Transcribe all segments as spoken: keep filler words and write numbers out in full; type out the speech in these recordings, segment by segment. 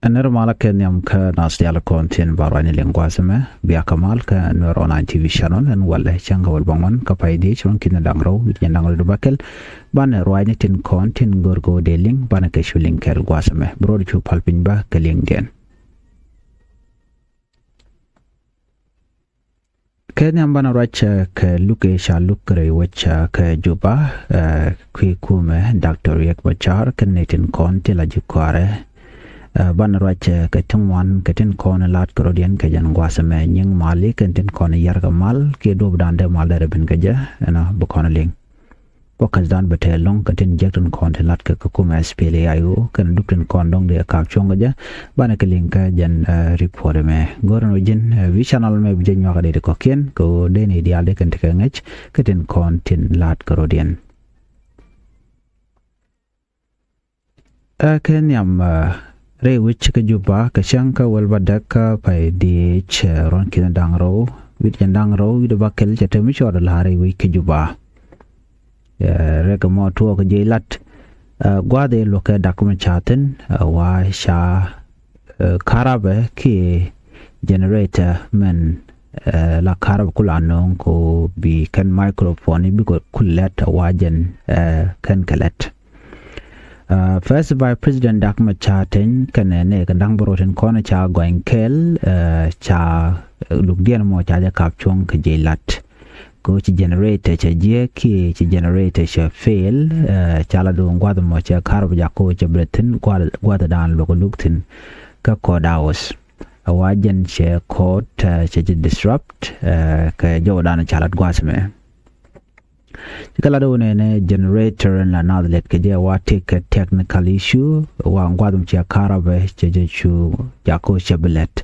Ɛn nɛr malä kɛ nhiam kä nath diaal kɔn tin ba ruacni liŋ gua̱a̱th ɛmɛ, bia kɛ mal kä Nuɛr Online T V channel. Ɛn walɛ cäŋ kä wäl bäŋuan kä pay dhiec ruɔ̱n ki̱n da̱ŋ rɛw wi̱c jiɛn da̱ŋ rɛw wi̱cdɛ bäkɛl. Banɛ ruacni tin kɔn tin go̱r kɛ wä dee liŋ, banɛ kɛ cu liŋ kɛɛl gua̱a̱th ɛmɛ. Bi rɔɔdu cu pal piny bä kɛ liŋdiɛn. Kɛ nhiam banɛ ruac, eh, kɛ luk ëë ca luk rɛy wec, eh, kɛ Juba, eh, kui̱ kumɛ Doctor Riek Machar kɛnɛ nɛy tin kɔn ti la ji̱ kɔaarɛ. Eh, banɛ ruac, eh, kɛ ti ŋuan kɛ tin kɔn la̱t kɛ rɔ̱diɛn kɛ jɛn gua̱a̱th ɛmɛ, nyiŋ mali kɛn tin kɔn yar kɛ mal kiɛ duɔ̱ɔ̱pdan dee mal dee rɛ ben kɛ jɛ, ɛnɔ bi kɔn liŋ. Kɔ käthdan bɛ tɛɛ lɔ̱ŋ kɛ tin jek tin kɔn tin la̱t kɛ kɛ kumɛ S P L A I O kɛnɛ dup tin kɔn dɔ̱ŋ dee kap cuɔ̱ŋ kɛ jɛ. Banɛ kɛ liŋ kä jɛn, eh, report ɛmɛ. Go̱rɛ ni wä ji̱n, eh, wi̱i̱ channel ɛmɛ bi jɛ nyuak kɛ dee ti kɔ̱kiɛn kɛ ɣöö dee ni diaal dee kɛn ti kɛ ŋäc kɛ tin kɔn tin la̱t kɛ rɔ̱diɛn. Ɛ kɛ nhiam, ɛ, rɛy wec kä Juba kɛ cäŋ kä wäl bädäk kä pay dhiec, ɛ, ruɔ̱n ki̱n da̱ŋ rɛw wi̱c jiɛn da̱ŋ rɛw wi̱cdɛ bäkɛl cɛ te mi cɔɔd la̱r rɛy wec kä Juba. Ɛ, rɛk mɔ tuɔɔk jiɛc lat, ɛ, gua̱a̱th ëë luɔ̱k kɛ dak mi ca thi̱n, ɛ, wa ca, ɛ, karabɛ kiɛ generator mɛn, ɛ, la karabɛ kula nööŋ ko bi kɛn microphone i̱ bikɛ kul lɛt, ɛ, wa jɛn, ɛ, kɛn kɛ lɛt. Uh, First Vice President Dak Machar Teny kɛnɛ nɛ kɛ da̱ŋ bärɔw tin kɔn ca gɔany kɛɛl, uh, ca, uh, lukdiɛn mɔ ca jɛ kap cuɔ̱ŋ kɛ jiɛc lat. Kɛ ɣöö ci generator cɛ jiɛk kiɛ ci generator cɛ fail, uh, ca la duŋ gua̱th mɔ cɛ karabɛ jak kɛ ɣöö cɛ bi lɛ thi̱n gua̱th, gua̱thdan luɔk luk thi̱n kä court house. A wa jɛn cɛ court, uh, cɛ jɛ disrupt, uh, kɛ jɔwdan ca lat gua̱th mɛ. Ci kɛ lat wä nɛnɛ generator in la nath lɛt kɛ jɛ wa tëëkɛ technical issue, wa gua̱th mi cia karabɛ cɛ jɛ cu jako cɛ bi lɛt.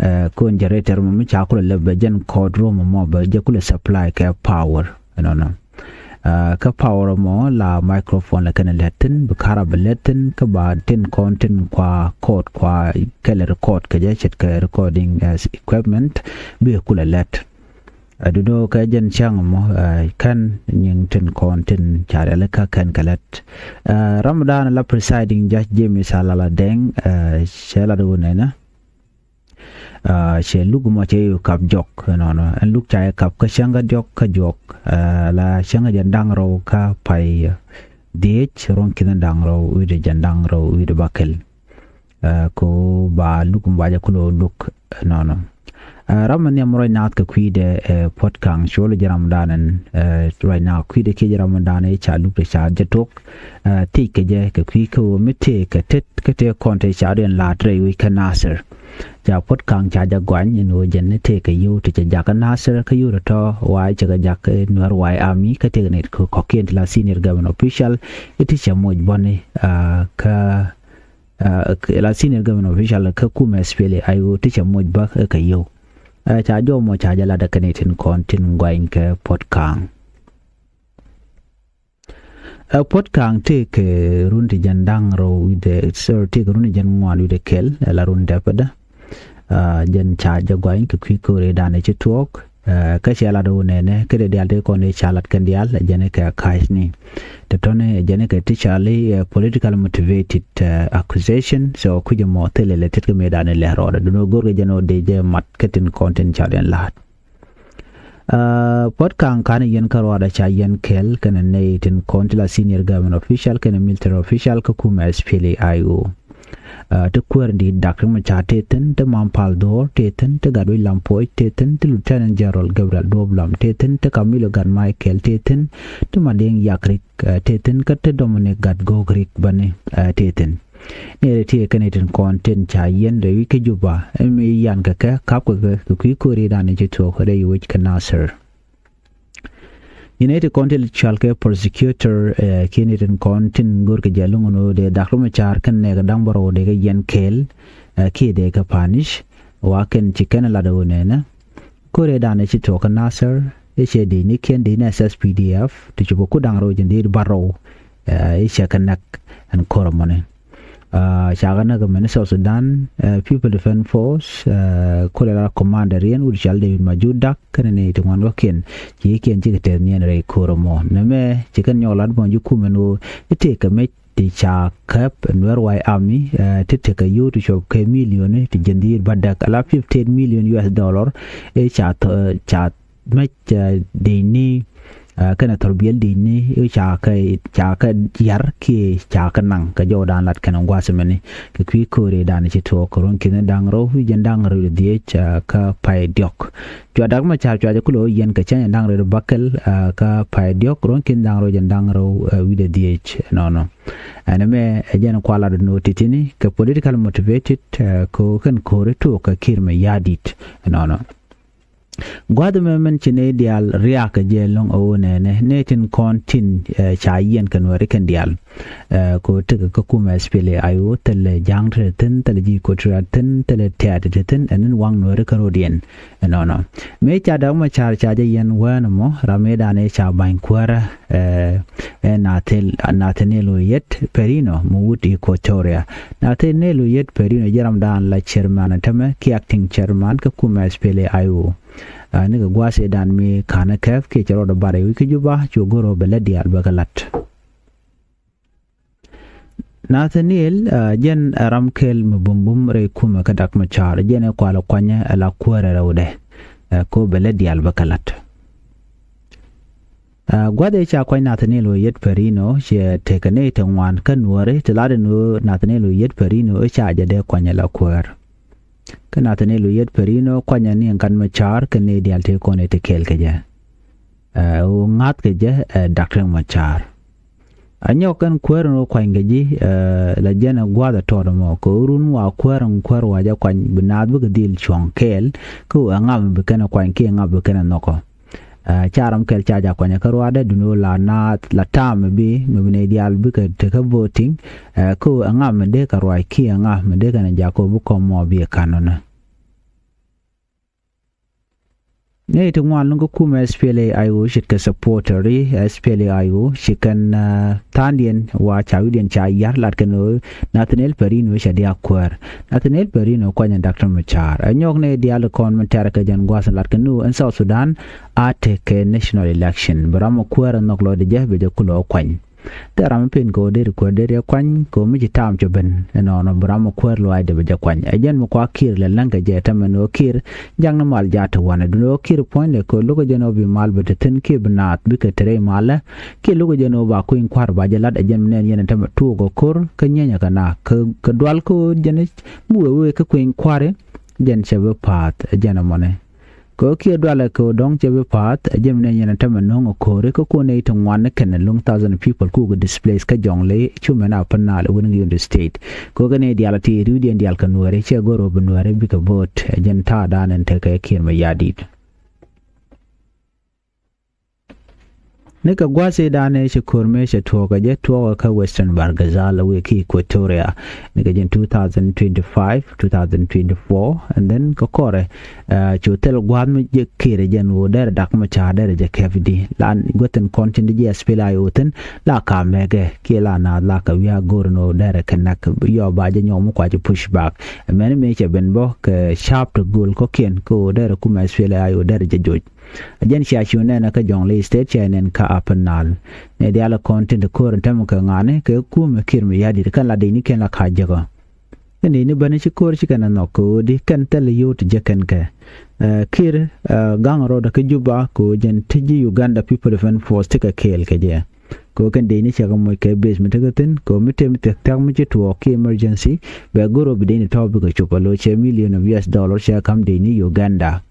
Ɛ, kun generator mɔ mi ca kulɛ lɛp bɛ jɛn court room mɔ bɛ jɛ kulɛ supply kɛ power. Ɛnɔnɔ. Ɛ, kä power mɔ la microphone la kɛn lɛt thin, bi karabɛ lɛt thin, kä ba tin kɔn tin kua court kua kɛlɛ record kɛ jɛ ce̱tkɛ recording, ɛ, equipment, bi kulɛ lɛt. Ɛ, duno kɛ jɛn cäŋ mɔ, ɛ, kɛn nyiŋ tin kɔn tin ca rialikä kɛn kɛ lɛt. Ɛ, ramdan la presiding judge James Alala Deng, ɛ, cɛ lat wä nɛnɛ. Ɛ, cɛ luk mɔ cɛ yu kap jɔk, ɛnɔnɔ. Ɛn luk ca yɛ kap kä cäŋ kä diɔk kä juɔk, ɛ, la cäŋ kä jɛ da̱ŋ rɛw kä pay dhiec ruɔ̱ŋ ki̱n da̱ŋ rɛw wi̱cdɛ jɛ da̱ŋ rɛw wi̱cdɛ bäkɛl. Ɛ, ko ba luk mi ba jɛ kulɛ luk, ɛ, nɔnɔ. Ɛ, ram mi nhiam ruac naath kɛ kui̱dɛ, ɛ, Puɔt Kaŋ Col jɛ ramdan ɛn, ɛ, ruac naath kui̱dɛ kiɛ jɛ ramdan ɛ ca luk tɛ ca jɛ tok. Ɛ, thiec kɛ jɛ kɛ kui̱ kä ɣöö mi tëë kɛ tet kä tëë kɔn tëë ca diɛn la̱t rɛy wec kä Nasir. Ca Puɔt Kaŋ ca jɛ gɔany ɛn ɣöö jɛn ni tëë kɛ yio̱w ti cɛ jak kä Nasir kä yio̱w tɔ̱tɔ̱ wa̱a̱ cɛ kɛ jak, ɛ, Nuɛr White Army kä tëëk nɛy kɔ̱kiɛn ti la senior government official i̱ ti cɛ moc bɔni, ɛ, kä Ɛ, la senior government official kä kumɛ S P L A I O ti cɛ moc bä ɛ kɛ yio̱w. Ɛ, ca jɔw mɔ ca jɛ lat ɛ kɛn itin kɔn tin gɔany kɛ Puɔt Kaŋ. Ɛ, Puɔt Kaŋ tëëkɛ run ti jɛn da̱ŋ rɛw wi̱cdɛ, sorry, tëëkɛ run ti jɛn ŋuan wi̱cdɛ kɛl, ɛ la run dɛpɛdä. Ɛ, jɛn ca jɛ gɔany kɛ kui̱ ko̱ri danɛ ci tuɔɔk. Ɛ, kä cɛ lat wä nɛnɛ, kä dee diaal ti kɔn i̱ ca lat kɛn diaal, ɛ jɛn i̱ kɛ ka̱cni. Tɔ̱tɔ̱ni, ɛ jɛn i̱ kɛ ti ca li, ɛ, political motivated, ɛ, accusation. So, kui̱c ɛmɔ thilɛ lɛ tet kä mëëdan i̱ lɛ rɔɔdɛ. Duno go̱rkɛ jɛn wä dee jɛ mat kä tin kɔn tin ca diɛn la̱a̱t. Ɛ, Puɔt Kaŋ ka̱n i̱ yɛn kä ruaadɛ ca yɛn kɛl, kɛnɛ nɛy tin kɔn ti la senior government official, kɛnɛ military official, kä kumɛ S P L A I O. Ɛ, ti kuäär in di̱i̱t Dak Riek Machar tëë thi̱n, ti Mam Pal Dhuɔ̱ɔ̱r tëë thi̱n, ti Gatwec Lam Puɔc tëë thi̱n, ti Lieutenant General Gabriel Duɔ̱ɔ̱p Lam tëë thi̱n, ti Camilo Gat Michael tëë thi̱n, ti Madiŋ Yak Rik, ɛ, tëë thi̱n, kä ti Dominic Gat Gok Rik bäni, ɛ, tëë thi̱n. Ni rɛ ti kɛn itin kɔn tin ca yɛn rɛ wi̱c kä Juba, ɛ mi yan kɛ kɛ kap kɛ kɛ kɛ kui̱ ko̱ri dan in ci thuɔ̱k rɛ wi̱c kä Nasir. Yɛn iti kɔn ti cual kɛ prosecutor, ɛ, kiɛn itin kɔn tin go̱r kɛ jɛ luŋ ni dee Dak Riek Machar kɛn nɛɛk da̱ŋ bärɔw dee kɛ yɛn kɛɛl, ɛ, kiɛ dee kɛ punish, wa kɛn ci kɛn lat wä nɛnɛ. Ko̱rɛ danɛ ci tuɔɔk kä Nasir, ɛ cɛ dee ni kiɛn dee ni S S P D F, ti ci bä ku da̱ŋ rɛw jɛn dee bärɔw, ɛ, ɛ cɛ kɛ näk ɛn ko̱r ɛmɔni. Ɛ, ca kɛ näk mɛn South Sudan, ɛ, People Defense Force, ɛ, kulɛ la commander yɛn wut cal David Majur Dak, kɛnɛ ni ti ŋuan kɔ̱kiɛn, ci kiɛn cikɛ tɛth ni ɛn rɛy ko̱r ɛmɔ. Nɛmɛ, ci kɛn nyɔk lat mɔ ji̱ kumɛn ɣöö, i̱ tëëkɛ mec, ti ca käp Nuer White Army, eh, ti tekɛ yio̱w ti cuɔp kɛ million ti jiɛn dhiec bädäk, ala fifteen million U S dollar, eh, ca thɔ-, ca mec, eh, dec ni, eh, kɛnɛ thɔrbiɛl dec ni, eh, ca kɛ, ca kɛ yar kiɛ ca kɛ naŋ kɛ jɔwdan lat kɛnɛ gua̱a̱th mɛni. Kɛ kui̱ ko̱ri dan ci tuɔɔk kɛ ruɔ̱n ki̱n da̱ŋ rɛw, jiɛn da̱ŋ rɛw dhiec, eh, kä pay diɔ̱k. Cua Dak Macar cua jɛ kulɛ wä yɛn kɛ cäŋ jiɛn da̱ŋ rɛw bäkɛl, eh, kä pay diɔ̱k, ruɔ̱n ki̱n da̱ŋ rɛw jiɛn da̱ŋ rɛw, eh, wi̱cdɛ dhiec nɔnɔ. Ɛn ɛmɛ ɛ jɛn kualat nɔ titini kɛ political motivated, eh, kɛ ɣöö kɛn ko̱ri tuɔɔk kɛ Kiir Mayardit nɔnɔ. Gua̱th ɛmɛ mɛn ci nɛy diaal riaak kɛ jɛ ɛlɔ̱ŋ ɛ ɣöö nɛnɛ nɛy tin kɔn tin, eh, ca yiɛn kɛ Nuääri kɛn diaal. Eh, kɛ ɣöö tekɛ kä kumɛ S P L A I O, thilɛ Ja̱a̱ŋ te thi̱n, thilɛ ji̱ Equatoria thi̱n, thilɛ tɛ̈t te thi̱n, ɛn ni waŋ Nuääri kä rɔ̱diɛn. Ɛnɔnɔ. Mëë ca Dak Macar ca jɛ yɛn wään ɛmɔ, ram mëë danɛ ca ba̱ny kuäärä, eh, eh, Nathel-, Nathaniel Oyet Perino mi wut Equatoria. Nathaniel Oyet Perino jɛ ram dan la chairman tämɛ kiɛ acting chairman kä kumɛ S P L A I O. Ah, nikɛ gua̱a̱th ëë dan mi ka̱n ɛ kɛp kiɛ cɛ rɔɔdɛ bar ɛ wi̱c kä Juba, cu go̱r ɣöö bɛ lät diaal bɛ kɛ la̱t. Nathaniel, ah, jɛn ɛ ram kɛl mi bumbum rɛy kumɛ kä Dak Macar, jɛn ɛ kualɛ kuanyɛ ɛ la kuäärɛ rɛwdɛ, eh, kɛ ɣöö bɛ lät diaal bä kɛ la̱t. Ah, gua̱th ëë ca kuany Nathaniel Oyet Perino, ciɛ tekɛ nɛy ti ŋuan kä Nuääri, ti lat ɛn ɣöö Nathaniel Oyet Perino ëë ca jɛ dee kuany ɛ la kuäär. Kä Nathaniel Oyet Perino kuanyɛ ni Gat Macar kɛ nɛy diaal ti kɔn ëë ti kɛɛl kɛ jɛ. Eh, ɣöö ŋa̱th kɛ jɛ, eh, Dak Riek Macar. A nyɔk kɛn kuäär in ɣöö kuany kɛ ji̱, eh, la jɛn ɛ gua̱a̱th ɛ tɔɔt ɛmɔ. Kɛ ɣöö run wa kuäär in kuäär wa jɛ kuany bi naath bikɛ dhil cuɔ̱ŋ kɛɛl. Kä ɣöö ɛŋa mi bi kɛn ɛ kuany kiɛ ɛŋa bi kɛn ɛ nhɔkɔ. Eh, ca ram kɛl ca jɛ kuany kä ruaadɛ duundɛ ɣöö la naath la ta̱a̱ mi bi, mi bi nɛy diaal bikɛ tekɛ voting. Eh, kä ɣöö ɛŋa mi dee kɛ ruac kiɛ ɛŋa mi dee kɛn ɛ jakä ɣöö bi kɔm mɔ bi ɛ ka̱n nɔnɔ. Nɛy ti ŋuan lɔ̱ŋ kä kumɛ S P L A I O ce̱tkɛ supporter i̱ S P L A I O ci kɛn, ah, tha̱a̱ŋdiɛn wa ca wi̱cdiɛn ca yar lat kɛn ɣöö Nathaniel Perino ca diaal kuäär. Nathaniel Perino kuanyɛ Dak Riek Macar. Ɛ nyɔk nɛy diaal kɔn mi tɛ̈r kɛ jɛn gua̱a̱th lat kɛn ɣöö ɛn South Sudan a tekɛ national election. Bi ram mi kuäär ɛ nhɔk lɔcdɛ jɛ bɛ jɛ kulɛ ɣä kuany. Thil ram mi pen kɛ ɣöö deri kuäär deri ɛ kuany kɛ ɣöö mi ci ta̱a̱m cɛ ben. Ɛnɔnɔ bi ram mi kuäär lɔaacdɛ bɛ jɛ kuany. Ɛ jɛn mi kua Kiir lɛ läŋ kɛ jɛ täämɛ ni ɣöö Kiir jakni mal jaat ti wanɛ. Duundɛ ɣöö Kiir puɔ̱nydɛ kɛ ɣöö lo̱kɛ jɛn ɣöö bi mal bɛ te thi̱n kiɛ bi naath bikɛ te rɛy malä. Kiɛ lo̱kɛ jɛn ɣöö ba kui̱ny kua̱r ba jɛ la̱t ɛ jɛn mi nɛn yɛn ɛ täämɛ tuɔɔk ɛ ko̱r kä nyieny ɛ kɛ na kɛ, kɛ dual kä ɣöö jɛn mi wee wee kä kui̱ny kua̱ri jɛn cɛ bi pa̱a̱th ɛ jɛn ɛmɔni. Kɛ ɣöö kiɛ dualɛ kɛ ɣöö dɔ̱ŋ cɛ bi pa̱a̱th, ɛ jɛn mi nɛn yɛn ɛ täämɛ no̱o̱ŋ ɛ ko̱ri kä kuɔn nɛy ti ŋuan ni kɛn ɛ luŋ thousand people kukɛ displace kä Jɔŋley, cumɛn a Upper Nile, Wunigin State. Kɛ ɣöö kɛ nɛy diaal a ti ri̱wdiɛn diaal kɛ Nuääri, cɛ go̱r ɣöö bi Nuääri bikɛ vote, ɛ jɛn ta̱a̱dan ɛn tekɛ Kiir Mayardit. Nikɛ gua̱a̱th ëë danɛ ci ko̱r mëë cɛ tuɔɔk ɛ jɛ tuɔɔk ɛ kä Western Bahr el Ghazal wëë kä Equatoria. Nikɛ jɛn two thousand twenty-five, two thousand twenty-four, and then kɛ kɔrɛ, eh, cu thil gua̱a̱th mi jɛ Kiir ɛ jɛn ɣöö derɛ Dak Macar derɛ jɛ kɛp di. Lan guäth in kɔn tin di jɛ S P L A I O thi̱n la ka mɛkɛ kiɛ la naath la kɛ wi̱i̱ a go̱o̱r in ɣöö derɛ kɛ näk yɔ ba jɛ nyɔk mi kua jɛ push back. Mɛni mëë cɛ ben bä kɛ ca̱a̱p ti gööl kɔ̱kiɛn kɛ ɣöö derɛ kumɛ S P L A I O derɛ jɛ joc. A jɛn cia cu nɛn kä Jɔŋley State, cia nɛn kä Upper Nile. Nɛy diaal kɔn tin ti ko̱r in täämɛ kɛ ŋa̱ni kɛ kumɛ Kiir Mayardit kɛn la dec ni kɛn la ka jäkä. Kɛn dec ni bäni ci ko̱r ci kɛn a nhɔk kɛ ɣöö di kɛn thil yio̱w ti jek kɛn kɛ. Eh, Kiir, eh, gaŋ rɔɔdɛ kä Juba kɛ ɣöö jɛn ti ji̱ Uganda People Defense Force ti kɛ kɛɛl kɛ jɛ. Kɛ ɣöö kɛn dec ni cɛ kɛ moc kɛ base mi tekɛ thi̱n kɛ ɣöö mi tëë mi thia̱k thia̱k mi ci tuɔɔk kiɛ emergency bɛ go̱r ɣöö bi dec ni tɔ̱ bikɛ cop a lo̱c cɛ million of U S dollar cɛ ka̱m dec ni Uganda.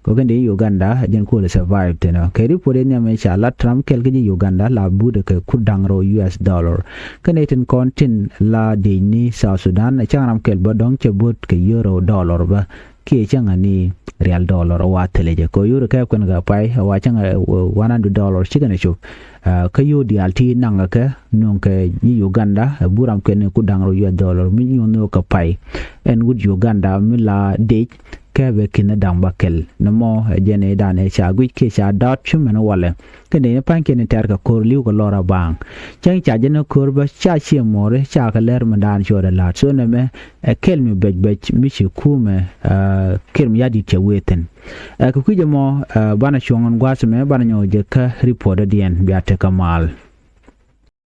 Kɛ ɣöö kɛn dec ni Uganda ɛ jɛn kuɔlɛ survive thi̱n ɔ. Kɛ report in nhiam in ca lat ram kɛl kä ji̱ Uganda la buudɛ kɛ kur da̱ŋ rɛw U S dollar. Kɛn nɛy tin kɔn tin la dec ni South Sudan ɛ cäŋ ram kɛl bä dɔ̱ŋ cɛ buut kɛ euro dollar bä. Kiɛ cäŋ ani rial dollar wa thilɛ jɛ. Kɛ ɣöö euro kɛɛp kɛn kɛ pay wa cäŋ, eh, one hundred dollar ci kɛn a cop. Ah, kä yio̱w diaal ti naŋ kɛ kɛ nöŋ kɛ ji̱ Uganda, eh, buram kɛn ni kur da̱ŋ rɛw U S dollar mi nyuɔ̱n ni wä kɛ pay. Ɛn wut Uganda mi la dec kɛ bɛ ki̱n ni da̱ŋ bäkɛl. Ni mɔ, eh, jɛn i̱ dan ɛ ca guic kiɛ ca da̱a̱t cu mɛn walɛ. Kɛn dec ni pa̱ny kɛn ni tɛ̈r kɛ ko̱r li̱w kɛ lɔr a ba̱a̱ŋ. Cäŋ ca jɛn ni ko̱r bä ca ciɛ muɔri ca kɛ lɛr mi daan cuɔt ɛ la̱a̱t. So nɛmɛ ɛ kɛl mi bɛc bɛc mi ci kumɛ, eh, Kiir Mayardit cɛ wee thi̱n. Eh, kɛ kui̱c ɛmɔ, eh, banɛ cuɔ̱ŋ ɛn gua̱a̱th ɛmɛ banɛ nyɔk jɛ kä report dɔ̱diɛn bia tekɛ mal.